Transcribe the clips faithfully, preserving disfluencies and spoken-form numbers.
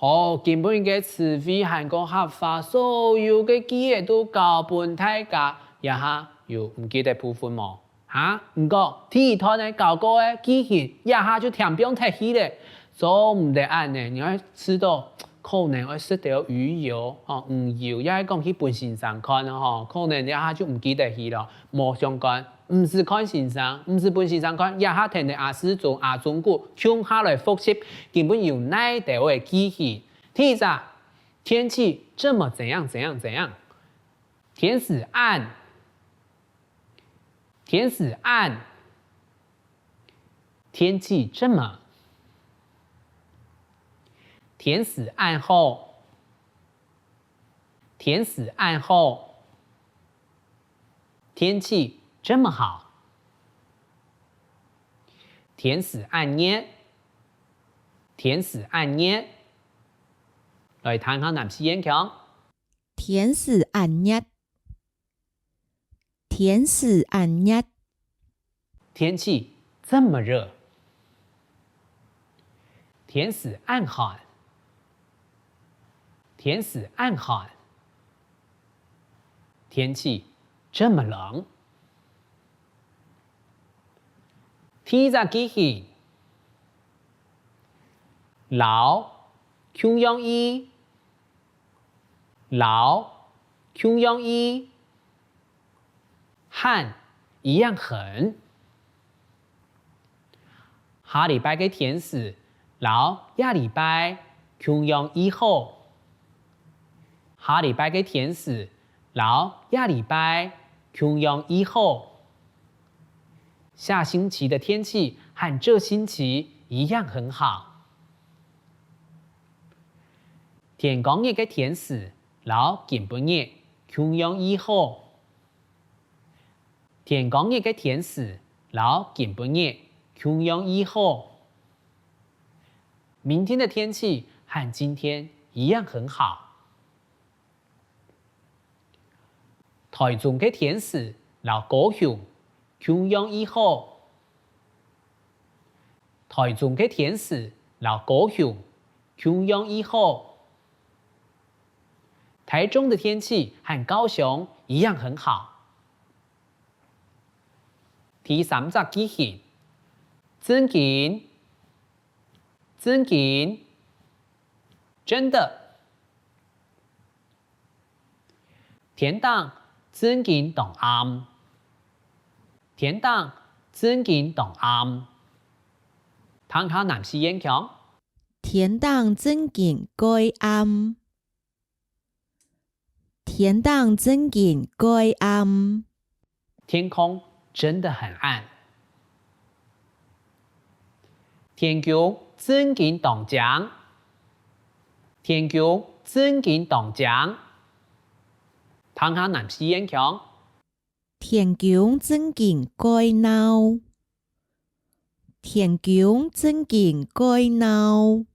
哦，今晡日个詞彙還過客話，所有个句仔都教分大家，這下有毋記得部分無？哈？毋過第一段呢教過个句型，這下就添放忒去了。做毋得恁呢，你愛試著可能愛食兜魚油，吼，魚油也係講去分先生看囉吼，可能這下就毋記得去囉，無相干。 毋使看先生，毋使分先生看，這下跈等阿世忠、阿忠牯共下來複習，今晡日有哪兜个句型。第一隻，天氣這麼怎樣怎樣怎樣。天時恁，天時恁，天氣這麼，天時恁好，天時恁好。 天氣這麼好。天時恁熱，天時恁熱。來聽下南四縣腔。天時恁熱，天時恁熱。 天氣這麼熱，天時恁寒，天時恁寒，天氣這麼冷。第二隻句型，摎，共樣意，摎，共樣意。 和，一樣很。下禮拜个天時摎這禮拜共樣異好。下禮拜个天時摎這禮拜共樣異好。下星期的天氣和這星期一樣很好。天光日个天時摎今晡日共樣異好。 天光日个天時摎今晡日共樣異好。明天的天氣和今天一樣很好。台中个天時摎高雄共樣異好。台中个天時摎高雄共樣異好。 台中的天氣和高雄一樣很好。第三隻句型，正經，正經，真的。天頂正經當暗，天頂正經當暗。聽下南四縣腔。 天頂正經蓋暗，天頂正經蓋暗。天空真的很暗。天弓正經當靚，天弓正經當靚。聽下南四縣腔。 天弓正經蓋鬧，天弓正經蓋鬧。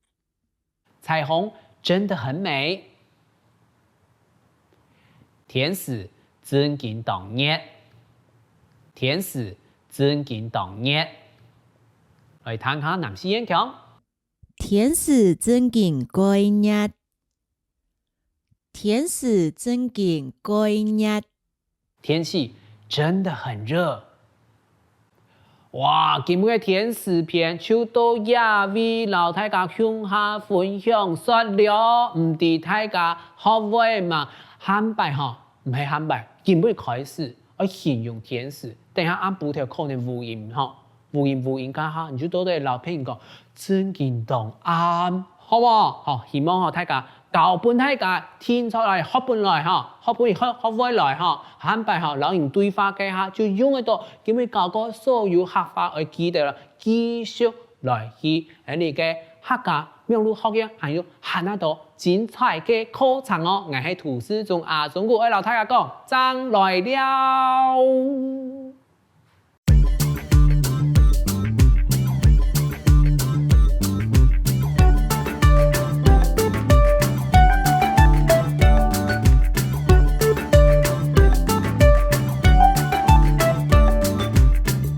彩虹真的很美。天時正經當熱，天時正經當熱。來聽下南四縣腔。天時正經蓋熱， 天時正經蓋熱。天氣真的很熱。哇，今晡日个天時篇就到這位，摎大家共下分享煞了，毋知大家學會吂？下擺吼，毋係下擺，今晡日開始愛形容天時，等下暗晡頭可能烏陰吼，烏陰烏陰該下，你就做得摎別人講，正經當暗，好無？好，希望吼大家 教分大家定著來學分來吼，學分學學會來吼，下擺吼摎人對話該下就用得著，今晡日教過所有客話愛記得了，繼續來去恁呢个客家網路學院，還有還較多精彩个課程哦。𠊎係涂世忠阿忠牯，愛摎大家講，正來尞。